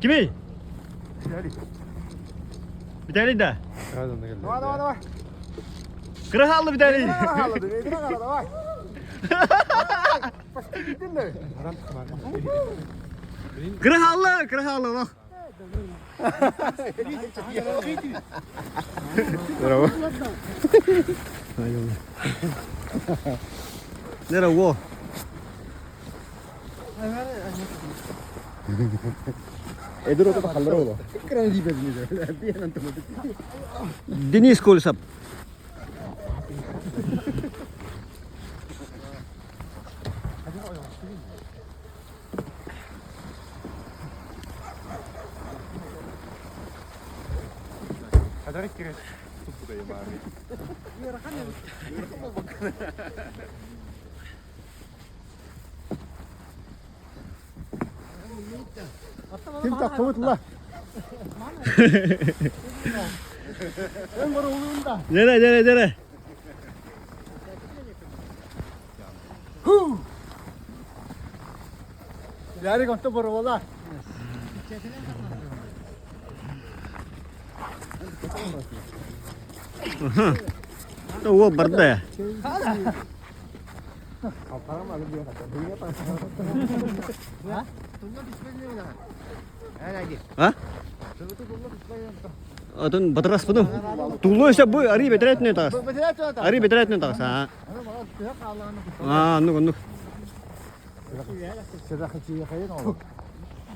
Кимий? Виталий да? Давай, давай, давай. Кыра хаалла Виталий. Давай. Кыра хаалла, кыра хаалла олох. Браво. Нера во. Денис Колесов. Ким таххыбыт ла? Дere dere dere. Ярик онто боруола. О, барда. А? Атын батырас бұным. Тулу өсө бу ари бетеретне тагыс. Ари бетеретне тагыс. А, а, ну ну.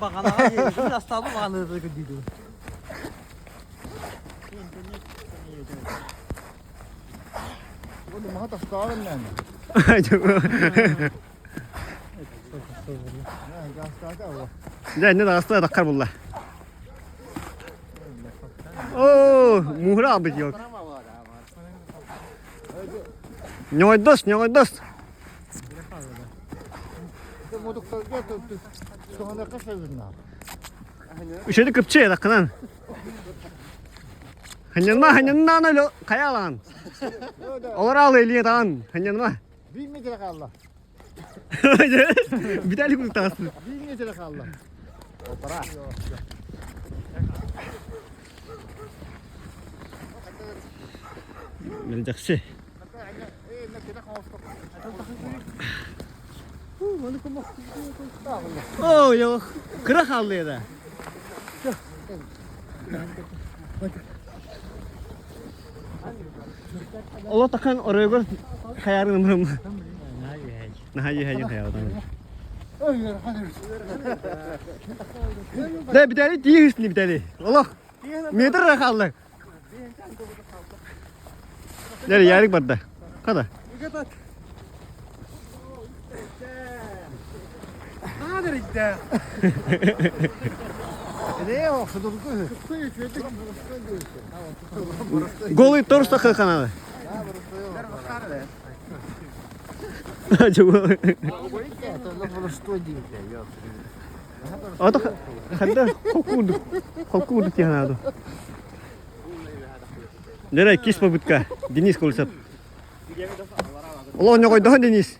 Бағанаға астабы бағанаға дейді. Дә, не тагысты таққар булла. О, муһра бит yok. Ньойдос, ньойдос. Үшеді кыпчы таққынан. Ханянма, ханянна аны каялан. Олар ал элие таган, ханянма. Bir metre kaldı. Виталий курдук тагысты. Bir metre kaldı. Мелдекси. О, yok. Кыра халлы да. Ола такан оройгор хаярын мрым. Нахайы хайы хаярын. Да Виталий тиихисни Виталий. Олох. Метр халлы. Дәли ярик барда. Када? Голый торс такы канады. Ото хадда хокуду. Хокуду тиханаду. Дәрә кис попытка. Денис Колесов. Оло не койдон Денис.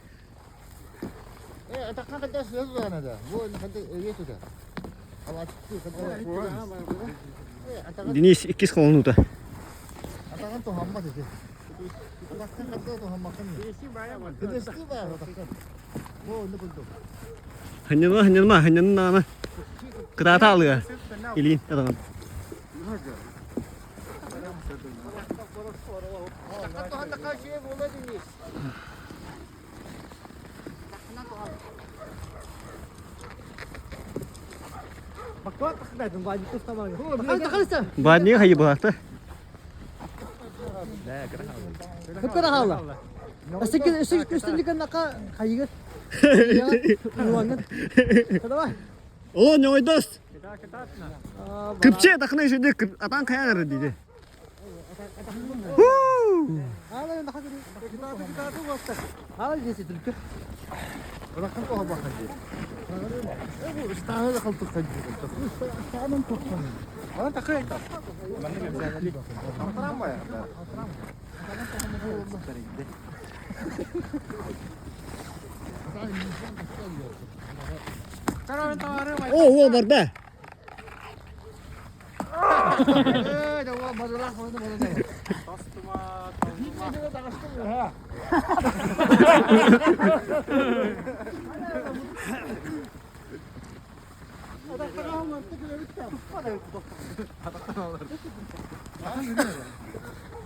Денис иккис холонута. Ханьяна, ханьяна, ханьяна. Кытата алыга. Илин, атаган. Бадни хайы баата. Кыра хаалла. Өстүн үстүн нака хайыгыр. Давай. Оло не ойдос. Кыпче тахны жиде атан каяныр диде. Ал жесе түлкү. О, уол барда.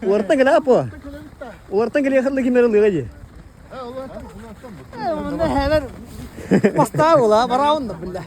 Уортан кэлэ апо. Уортан кэлэ хылла кимер ылыга дии. Онно хәбәр бастаа була, бараун да билла.